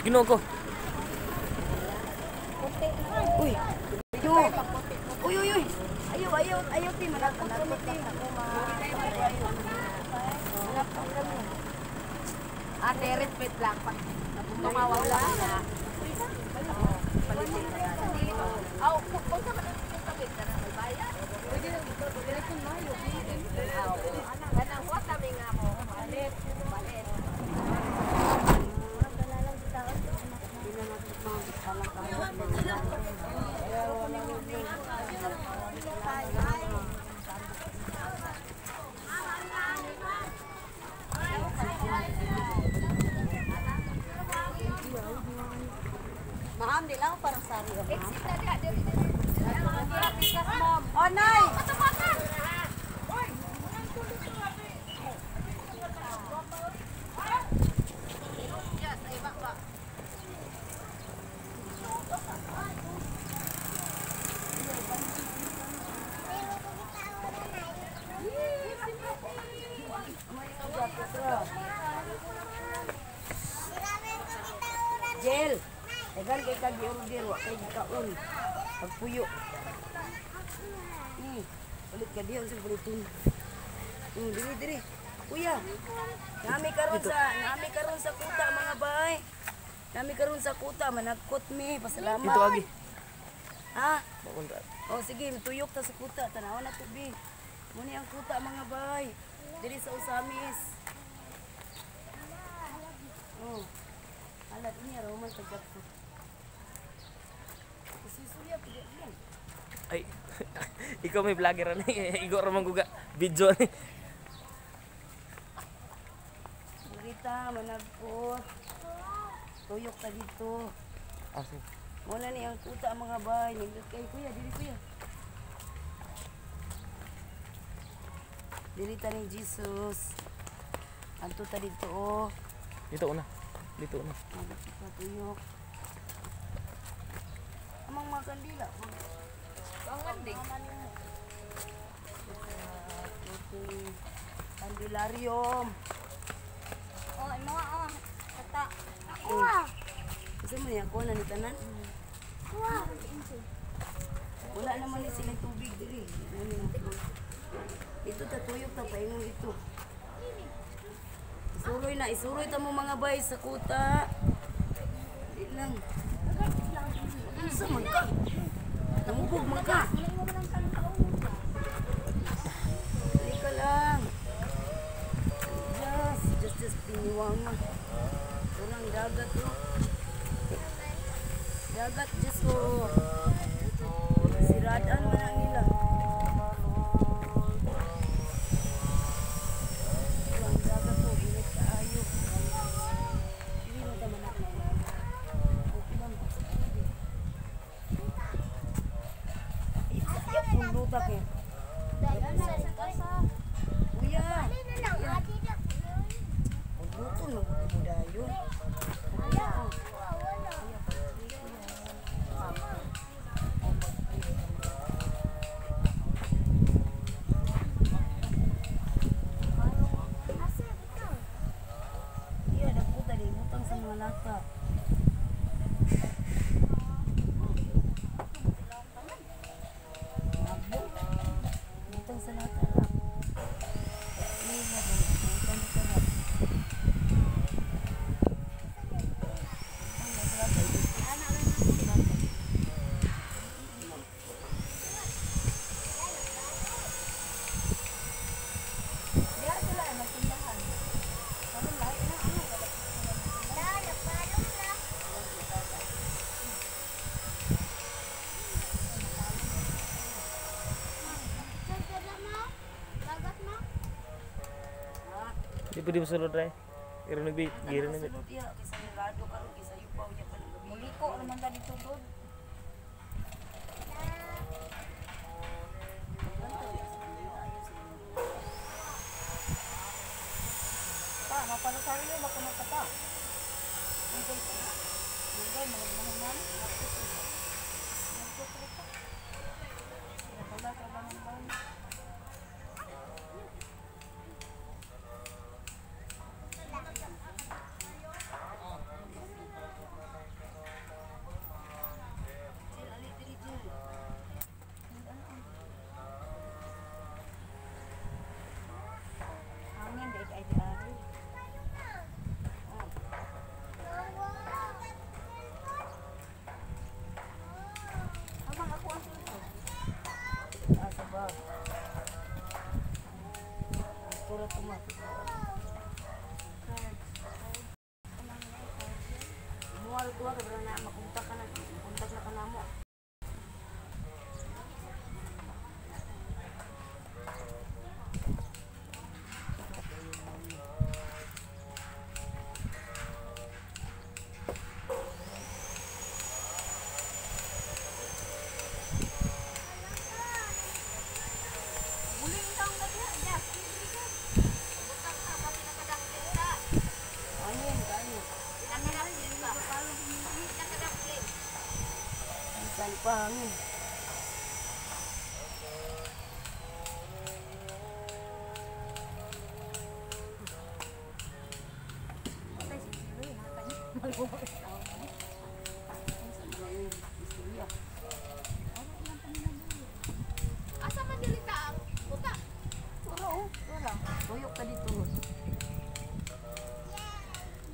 Ginoo ko. Uy. Uy, uy, uy. Ayaw, ayaw, ayaw, ti. Manakot kami, ti. Manakot kami. Ate, wait lang. Pag tumawag lang na. Palitin ka na. Aw, kung sa man ang tawid ka na may bayad. Pwede lang dito. Diretso mayo. Aw, kanang huwag kami nga mo. Palit, palit. Ma'am, di lang parang sari. Exit na diha, diri diri. Oh, nay! Yes, ay ba ba. Jel! Dagan kay kag order, wa kay kaon. Pagpuyo. Ulit ka diyon sa pulutin. Diri diri. Kuya. Nami karon sa kuta mga bay. Nami karon sa kuta managkot mi. Pasalamat. Dito agi. Ha? Oh sige, tuyok ta sa kuta. Tanaw na tubi. Muni ang kuta mga bay. Diri sa Ozamiz. Oh. Alat niya raw man tagapot. Susurya pud yan. Ay, ikaw may vlogger ani. Igo ra man guga video ani. Rita, managkot. Tuyok ta dito. Ah, sige. Muna ni ang kuta mga bay. Nindot kay kuya, diri kuya. Diri ta ni Jesus. Anto ta dito oh. Dito una. Dito una. Magkita tuyok. Amang mga kandila. Bangan din. Candilarium. Oh, imo oh. Kata. Kasi mo niya, kuha na ni tanan. Wala naman ni sila tubig diri. Ito ta tuyok ta paingon ito. Isuroy na, isuroy ta mo mga bay sa kuta. Di lang. Unsa man ka? Namubog man ka. Dali ka lang. Just, just piniwanga. Unang dagat oh. Dagat, Diyos ko. Siradaan man ang nila. Ang dagat oh, init kaayo. Dili mo tama na. Okay lang. Ay, puluta kay. Kuya. Puluto na dayon. Kuya. Iya, dagko tali butang sa mga lata. Mabo. Butang sa lata lang. Iya, butang sa lata. Butang sa lata. Di pwede mosulod ra. Iro na bi, giro na bi. Sulod iya, kaysa mirado karon kaysa yupaw niya pa ng gabi. Muliko naman ta dito gud. Pa, mapalosaryo ba kuno ka pa? Mugay, mga Wala trabaho ba? Tumato. Muwal ko ka na makontak ka na, kontak na ka na mo. Pangin. Asa man dili ta ang puta? Wala oh, wala. Tuyok ka dito.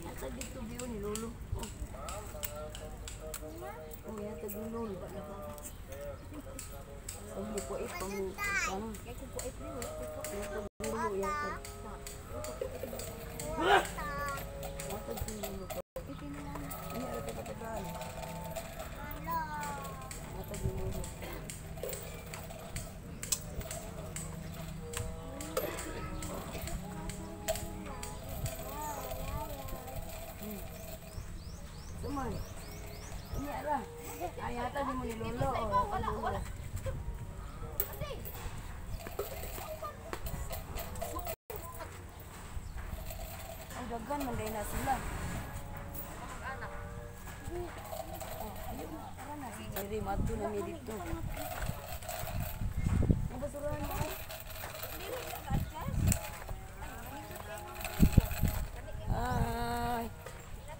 Nasa dito biyo ni Lolo. Oh. Oh, yata ni Lolo ba na ba? Sabi ko ito mo. Ano? Kay ko kuit ni Lolo yata. Yata ni Lolo. Ini ada kata-kataan. Yata ni Lolo. Suman. Ini ara. Ay, yata di mo ni Lolo. Oh, Wala, wala. Ang daghan man day na sila. Oh, ayun, tara na. Si Jerry, madto na mi dito. Ang basurahan mo. Ay,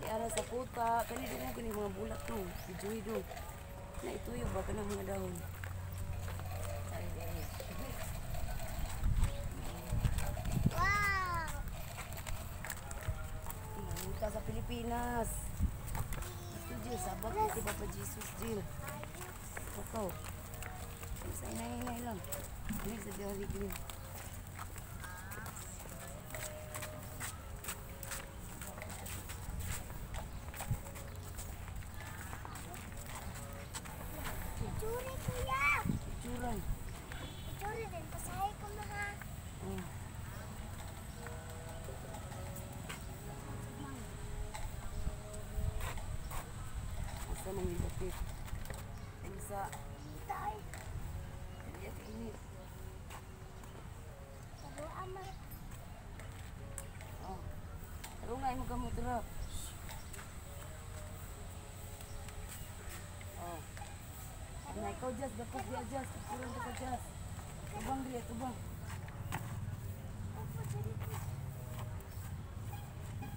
di ara sa kuta. Kani do mo kani mga bulak no. Si Joy do. Na ituyo ba kanang mga dahon. Wow! Punta sa Pilipinas. Ito Jill, sabak ito Papa Jesus Jill. Ikaw. Sa inay-inay lang. Ano sa Jolly Green. Tsuri, kuya! Picturan. Tsuri din, pasahay ko mga. Oh. Asa nang ilapit? Unsa? Tay, Dili ka init. taro ama. Oh. Tarong nga imong gamot ra. Oh. Na ikaw Jas, gapas di Jas, picturan ka sa Jas. Tubang riya, tubang.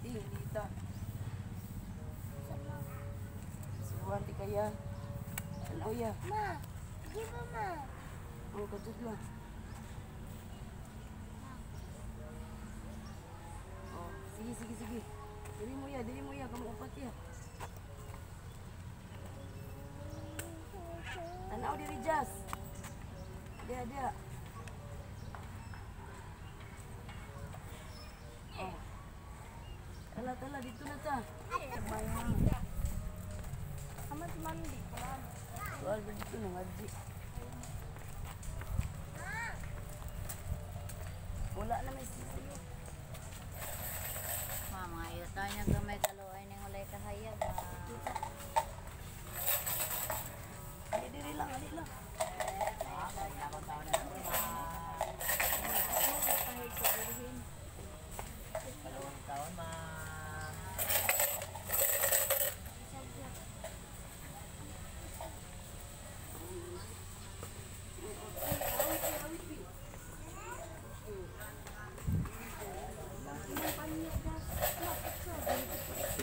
Di, dita. Subuhan ti kaya. Tanaw ya. Ma, di ba ma? Oh, katud lang. Oh, sige, sige, sige. Dili mo ya, kamo upat ya. Tanaw diri Jas. Dia, dia. Oh. Tala, tala, dito na ta. Aman si Mandy. Tual ba dito na ngadji. Wala na may sisiyo. Ma, mga yuta niya gamay kaluoy ning walay kahayag. Ah. Ali diri lang, ali lang. Dalawang taon, ma.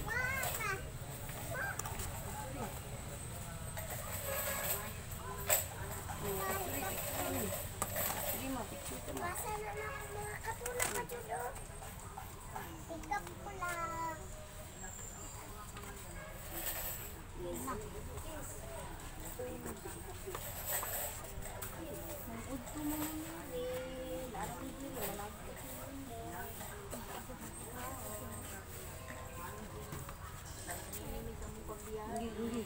Mama! Hindi, hindi.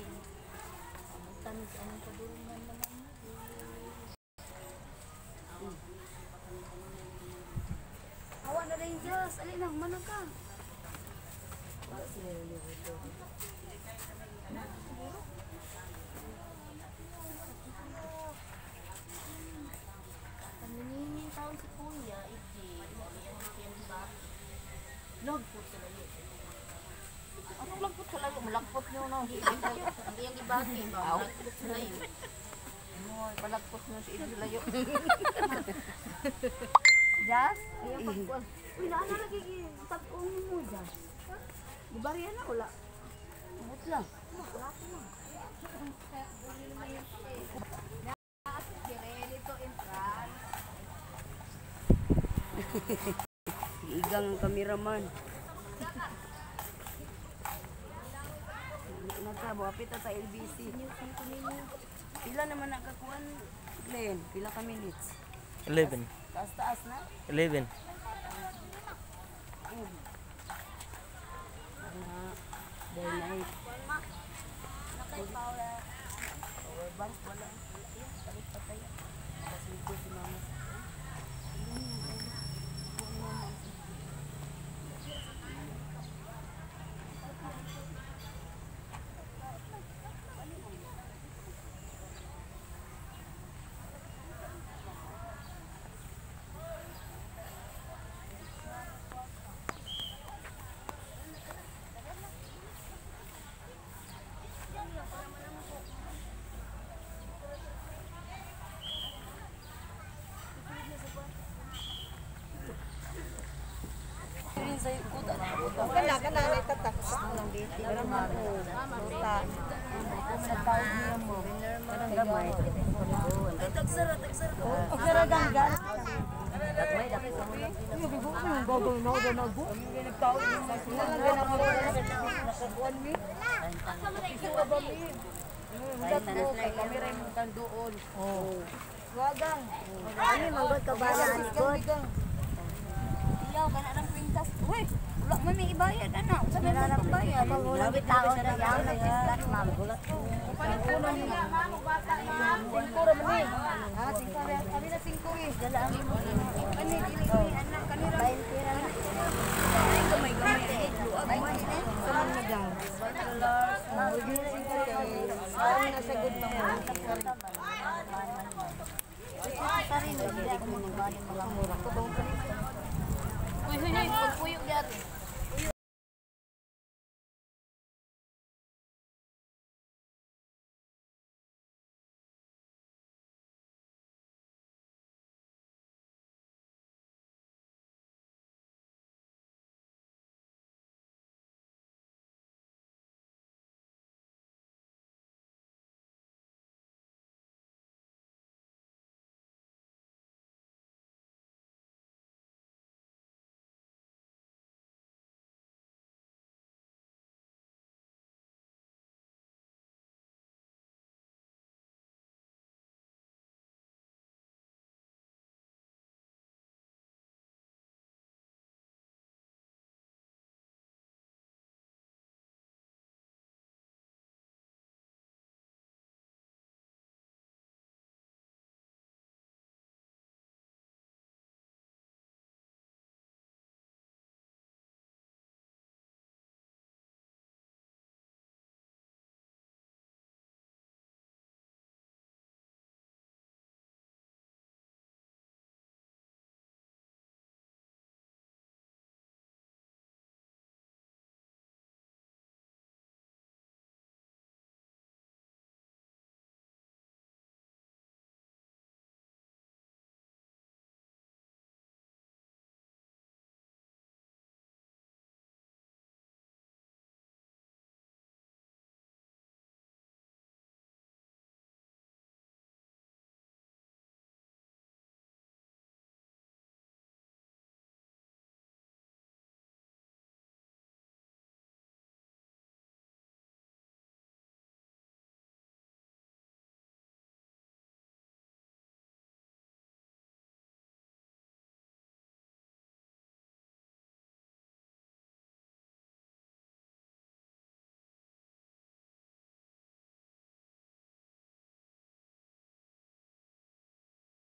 Awa na rin, Diyos. Alin na, manag ka. Wala sila yung libo. Paniningin taon si Kuya, iki. Ang ba? Lagpot sa layo. Anong lagpot sa layo? Malagpot nyo no. Ang iyang ibaki ba? Malagpot sa layo. Mo, palagpot nyo si sa layo. Jas? Ayaw pagkuhan. Uy, naana lagi tag-ong mo, Jas. Di ba riyan na wala? Umot lang. Igang ang kameraman. Nagkabo, apit na sa LBC. Pila naman nakakuan, Glenn? Pila ka minutes? 11. Taas-taas na? 11. Ano? Day night. Power bank, wala. Wala yan. Palit pa tayo. Kasulto si mama. Kana kana na tatak. Ay, tagsara, tagsara. Ani manggod ka ba na ani god? Iyaw, kana ng kwintas. Uy, wala man may ibayad, ana. Unsa man ang bayad? Walang tao na yaw na pislat ma'am. Ay, gamay, gamay. Luag man. Sa mga gang. Uy, huy, huy, pagpuyok diyan.